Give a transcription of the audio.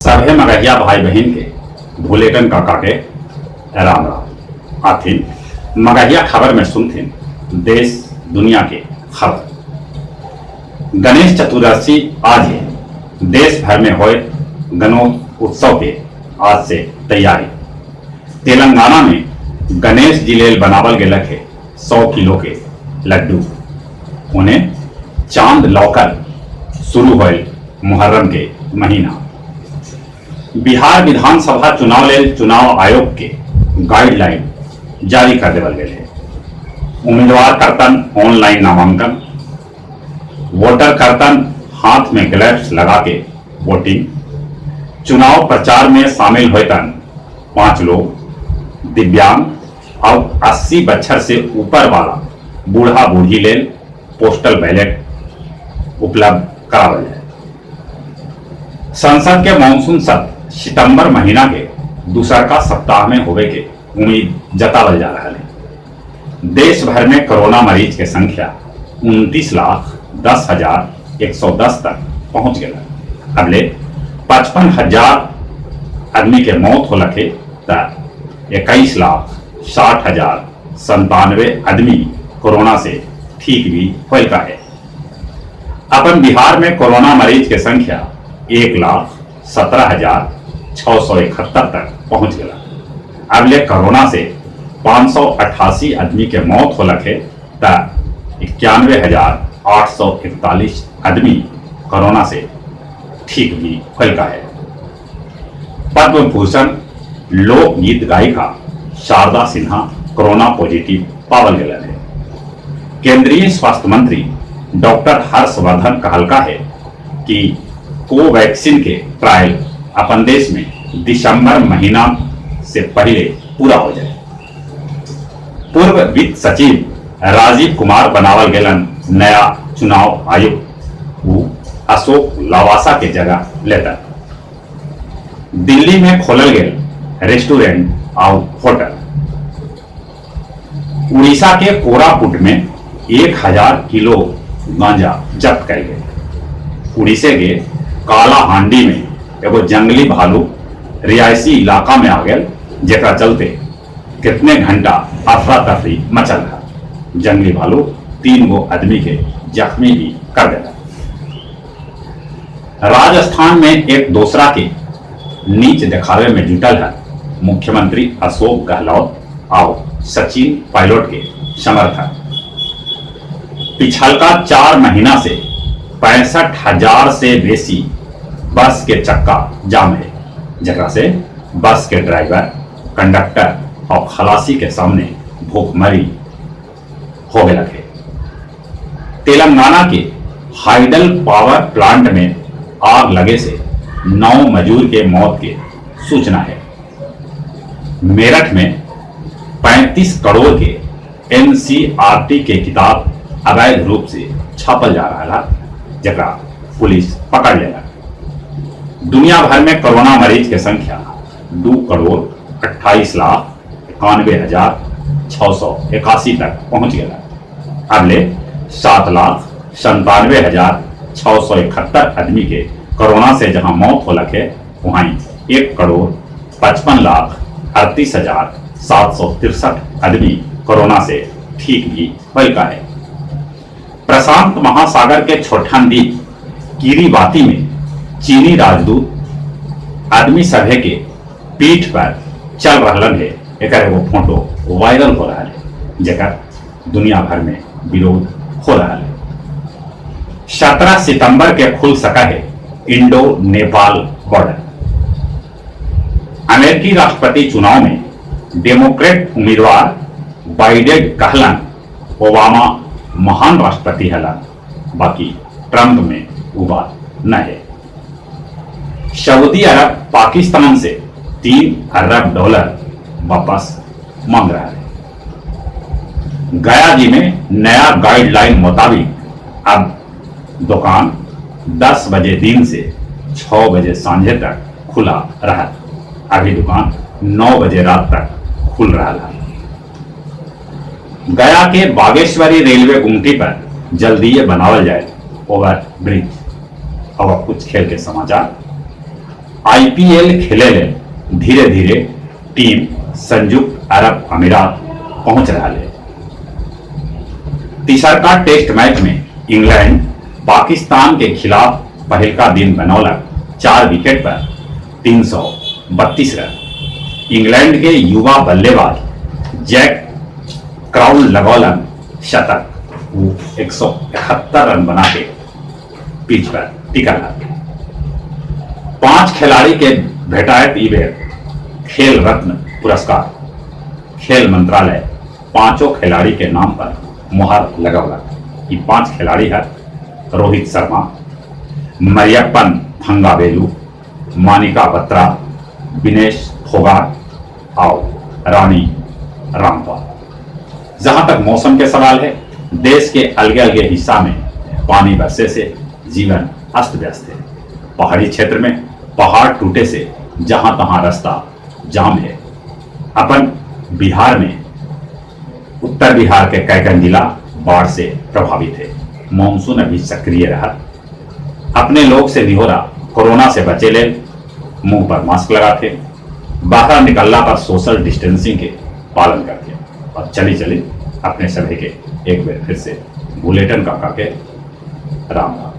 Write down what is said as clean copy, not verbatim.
सभे मगहिया भाई बहिन के भुलेटन काका के राम राम। आथिन मगहिया खबर में सुनथिन देश दुनिया के खबर। गणेश चतुर्दशी आज है, देश भर में होए गणोत्सव उत्सव के आज से तैयारी। तेलंगाना में गणेश जी लेल बनावल गेलक है 100 किलो के लड्डू। उन्हें चांद लौकल शुरू होए मुहर्रम के महीना। बिहार विधानसभा चुनाव लेल चुनाव आयोग के गाइडलाइन जारी कर देवल गेल है। उम्मीदवार करतन ऑनलाइन नामांकन, वोटर करतन हाथ में ग्लव्स लगा के वोटिंग। चुनाव प्रचार में शामिल होतन 5 लोग, दिव्यांग और 80 बच्छर से ऊपर वाला बूढ़ा बूढ़ी लेल पोस्टल बैलेट उपलब्ध करावल जाए। संसद के मानसून सत्र सितंबर महीना के दूसर का सप्ताह में होवे के उम्मीद जतावल जा रहा है। देश भर में कोरोना मरीज के संख्या 29,10,110 तक पहुंच गया। अबले 55,000 आदमी के मौत हो लखे त 21,60,097 आदमी कोरोना से ठीक भी होल का है। अपन बिहार में कोरोना मरीज के संख्या 1,17,671 तक पहुंच गया। अबले कोरोना से 588 आदमी के मौत हो लखे त 91,841 आदमी कोरोना से ठीक भी होल का है। पद्म भूषण लोकगीत गायिका शारदा सिन्हा कोरोना पॉजिटिव पावल गए है। केंद्रीय स्वास्थ्य मंत्री डॉक्टर हर्षवर्धन कहलका है कि कोवैक्सीन के ट्रायल अपन देश में दिसंबर महीना से पहले पूरा हो जाए। पूर्व वित्त सचिव राजीव कुमार बनावल गेलन नया चुनाव आयुक्त, वो अशोक लवासा के जगह लेता। दिल्ली में खोलल गेल रेस्टोरेंट और होटल। उड़ीसा के कोरापुट में 1000 किलो गांजा जब्त कयल गेल। उड़ीसे के कालाहांडी में एगो जंगली भालू रिहायशी इलाका में आ गया, जेकरा चलते कितने घंटा अफरा तफरी मचल रहा। जंगली भालू 3 गो आदमी के जख्मी भी कर दिया। राजस्थान में एक दूसरा के नीच दिखावे में जुटल है मुख्यमंत्री अशोक गहलोत और सचिन पायलट के समर्थक। पिछलका 4 महीना से 65,000 से बेसी बस के चक्का जाम है, जकरा से बस के ड्राइवर, कंडक्टर और खलासी के सामने भूखमरी हो गया है। तेलंगाना के हाइडल पावर प्लांट में आग लगे से 9 मजदूर के मौत के सूचना है। मेरठ में 35 करोड़ के एनसीईआरटी के किताब अवैध रूप से छापल जा रहा था, जकरा पुलिस पकड़ लेला। दुनिया भर में कोरोना मरीज के संख्या 2,28,91,681 तक पहुंच गया। अगले 7,97,671 आदमी के कोरोना से जहां मौत हो लखे, वहीं 1,55,38,763 आदमी कोरोना से ठीक भी होल का है। प्रशांत महासागर के छोटहन द्वीप किरीबाती में चीनी राजदूत आदमी सभे के पीठ पर चल रहलन है, एक एगो फोटो वायरल हो रहा है, जेकर दुनिया भर में विरोध हो रहा है। 17 सितंबर के खुल सका है इंडो नेपाल बॉर्डर। अमेरिकी राष्ट्रपति चुनाव में डेमोक्रेट उम्मीदवार बाइडेन कहलन ओबामा महान राष्ट्रपति हलन, बाकी ट्रंप में वो बात न है। सऊदी अरब पाकिस्तान से 3 अरब डॉलर वापस मांग रहा है। गया जी में नया गाइडलाइन मुताबिक अब दुकान 10 बजे दिन से 6 बजे सांझे तक खुला रहा। अभी दुकान 9 बजे रात तक खुल रहा था। गया के बागेश्वरी रेलवे गुमटी पर जल्दी ये बनावल जाए ओवर ब्रिज। और अब कुछ खेल के समाचार। आईपीएल खेले लेल धीरे-धीरे टीम संयुक्त अरब अमीरात पहुंच रहल हे। तीसरका टेस्ट मैच में इंग्लैंड पाकिस्तान के खिलाफ पहिलका दिन बनौलक 4 विकेट पर 332 रन। इंग्लैंड के युवा बल्लेबाज जैक क्राउल लगौलन शतक, ऊ 171 रन बना के पिच पर टिकल हल। 5 खिलाड़ी के भेटायत ई बेर खेल रत्न पुरस्कार। खेल मंत्रालय पांचों खिलाड़ी के नाम पर मुहर लगौलक। ई 5 खिलाड़ी है रोहित शर्मा, मरियप्पन थंगावेलु, मानिका बत्रा, विनेश फोगाट और रानी रामपाल। जहां तक मौसम के सवाल है, देश के अलगे-अलगे हिस्सा में पानी बरसे से जीवन अस्त व्यस्त है। पहाड़ी क्षेत्र में पहाड़ टूटे से जहां तहां रास्ता जाम है। अपन बिहार में उत्तर बिहार के कैकन जिला बाढ़ से प्रभावित है। मानसून अभी सक्रिय रहा। अपने लोग से निहोरा कोरोना से बचे ले मुंह पर मास्क लगाते, बाहर निकलना पर सोशल डिस्टेंसिंग के पालन करते और चली चली अपने सभी के एक बार फिर से बुलेटिन का के राम राम।